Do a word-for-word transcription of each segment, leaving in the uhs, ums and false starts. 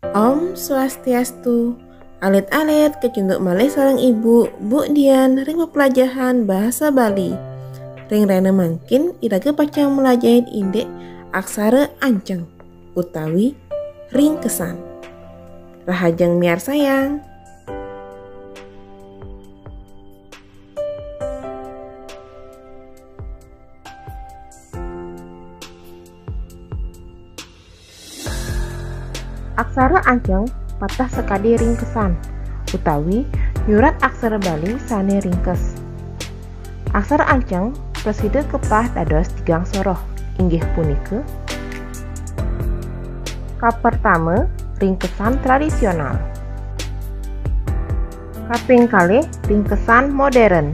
Om Swastiastu. Alit-alit kecunduk malih sareng Ibu, Bu Dian, ring pepelajahan bahasa Bali. Ring rahina mangkin iraga pacang malajahin indik aksara anceng utawi ringkesan. Rahajeng miarsayang. Aksara anceng pateh sakadi ringkesan, utawi nyurat aksara Bali sane ringkes. Aksara anceng prasida kepah dados tigang soroh, inggih punika: kapertama, ringkesan tradisional. Kaping kalih, ringkesan modern.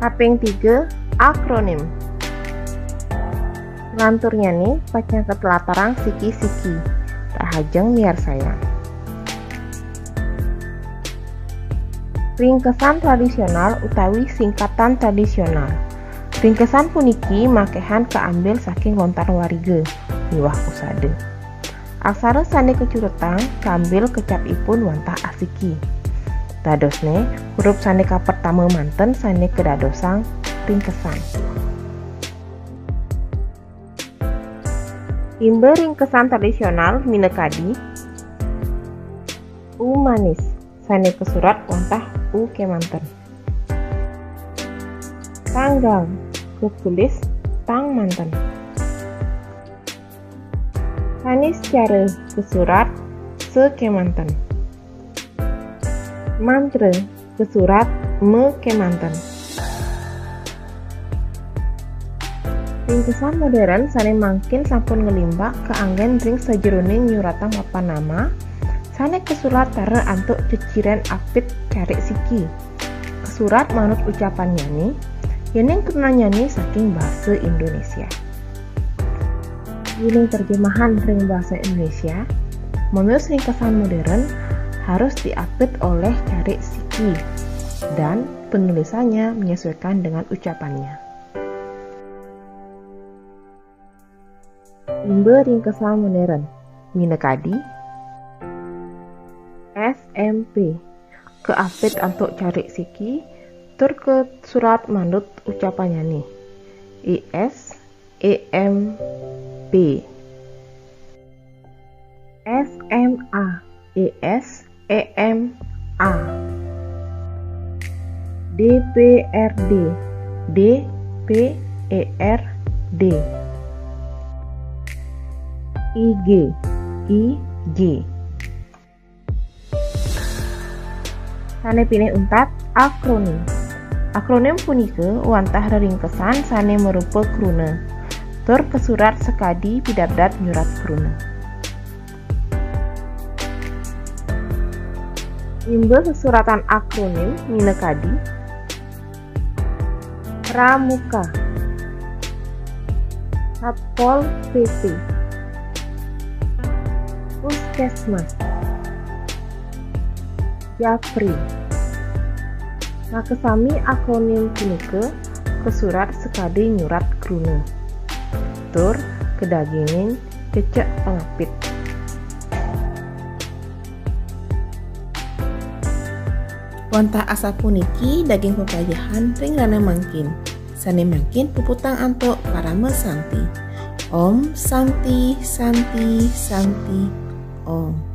Kaping tiga, akronim. Lanturnyane pacang katlatarang siki-siki. Rahajeng miarsayang. Ringkesan tradisional utawi singkatan tradisional. Ringkesan puniki makehan kaambil saking lontar wariga miwah usada. Aksara sane kacuretang kaambil kecapipun wantah asiki. Dadosne, huruf sane kapertama manten sane kadadosang ringkesan. Imba ringkesan tradisional minakadi u manis sane kasurat wantah u kemanten. Tanggal katulis tang manten. Saniscara kasurat sa kemanten. Mantra kasurat ma kemanten. Ringkesan modern sane mangkin sampun nglimbak kaanggen ring sajeroning nyuratang papan nama, sane kasurat tara antuk ceciren apit carik siki. Kasurat manut ucapannyane, yening krunanyane saking basa Indonesia. Yening terjemahan ring basa Indonesia, manut ringkesan modern harus diapit oleh carik siki dan penulisannya menyesuaikan dengan ucapannya. Imba ringkesan modern minakadi S M P, kaapit antuk carik siki tur kasurat manut ucapannyane. E S E M P. S M A, E S E M A. D P R D, D P E R D. I G, I G. Sane pinih untat, akronim. Akronim punika wantah reringkesan sane marupa kruna, tur kasurat sakadi pidabdab nyurat kruna. Imba sesuratan akronim minakadi Pramuka, Satpol P P, Puskesmas, Japri. Makasami akronim punika kasurat sakadi nyurat kruna, tur kadagingin cecek pangapit. Wantah asapuniki daging peplajahan ring rahina mangkin. Sane mangkin puputang antuk parama santi. Om Santi, Santi, Santi, Om.